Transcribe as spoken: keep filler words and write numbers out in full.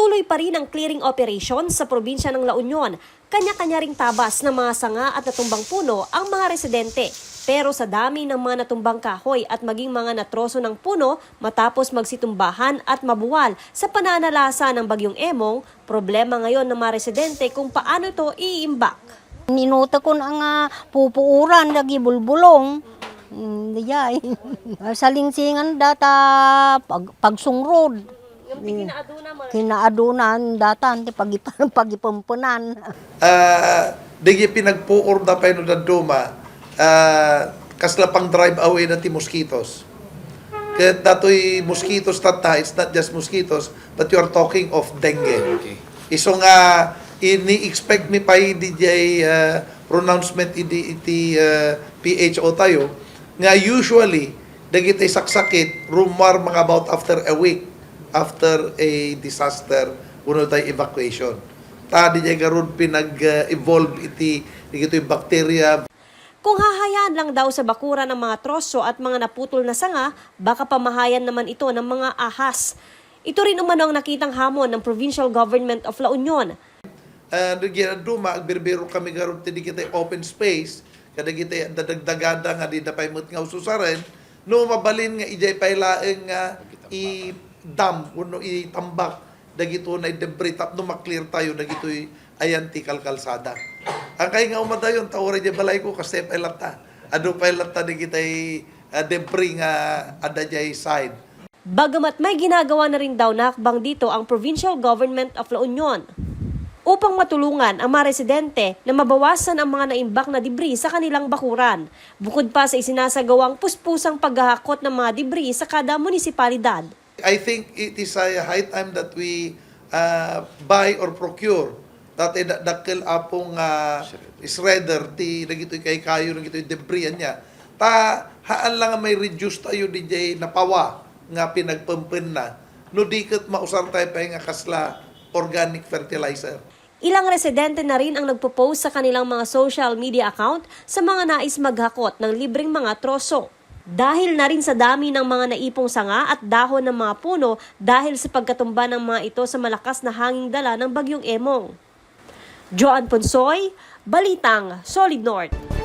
Tuloy pa rin ang clearing operation sa probinsya ng La Union. Kanya-kanya ring tabas ng mga sanga at natumbang puno ang mga residente. Pero sa dami ng mga natumbang kahoy at maging mga natroso ng puno matapos magsitumbahan at mabuwal sa pananalasa ng Bagyong Emong, problema ngayon ng mga residente kung paano ito iimbak. Ninuta ko na nga pupuuran dagi bulbulong. Mm, dayay. Salingsingan data pag, pagsungrod. Yung kinaaduna mo. Kinaadunan datan ti pagip-, pagipempenan. Ah, digi pinagpuor da pay no dadduma, ah, kasla pang drive away na ti mosquitoes. Ket datoy mosquitoes tatta, it's not just mosquitoes, but you are talking of dengue. Okay. Isu nga, ini-expect mi pay dijay, ah, pronouncement idi iti, ah, P H O tayo, nga usually, dagiti saksakit, rummuar mga about after a week, after a disaster, wenno tay evacuation. Ta, dijay garud pinag-evolve iti, digitoy bacteria. Kung hahayaan lang daw sa bakuran ang mga troso at mga naputol na sanga, baka pamahayan naman ito ng mga ahas. Ito rin umano ang nakitang hamon ng Provincial Government of La Union. Ah, no, ginaduma, agbirbiro kami garud ti dagiti open space, kadagiti dadagdagada nga di da pay met nga ususaren, no mabalin nga idiay pay laeng nga i-dam wenno itambak dagitoy debris tapno ma-clear tayo dagitoy ayan ti kalkalsada. Ang kay nga umadayon, ta uray di balayko, kasta pay latta. Adu pay latta dagitay, ah, debris nga adda jay side. Bagamat may ginagawa na rin daw na hakbang dito ang Provincial Government of La Union upang matulungan ang mga residente na mabawasan ang mga naimbak na debris sa kanilang bakuran, bukod pa sa isinasagawang puspusang paghahakot ng mga debris sa kada munisipalidad. I think it is a high time that we, uh, buy or procure. Dati da-, dakkel apong, uh, shredder ti dagitoy kaykayo, dagitoy debris ania. Ta, haan lang nga may reduce tayo dijay napawa nga pinagpempenna. No di ket mausar tayo pay nga kasla organic fertilizer. Ilang residente na rin ang nagpo-post sa kanilang mga social media account sa mga nais maghakot ng libreng mga troso. Dahil na rin sa dami ng mga naipong sanga at dahon ng mga puno dahil sa pagkatumba ng mga ito sa malakas na hanging dala ng Bagyong Emong. Joan Ponsoy, Balitang Solid North.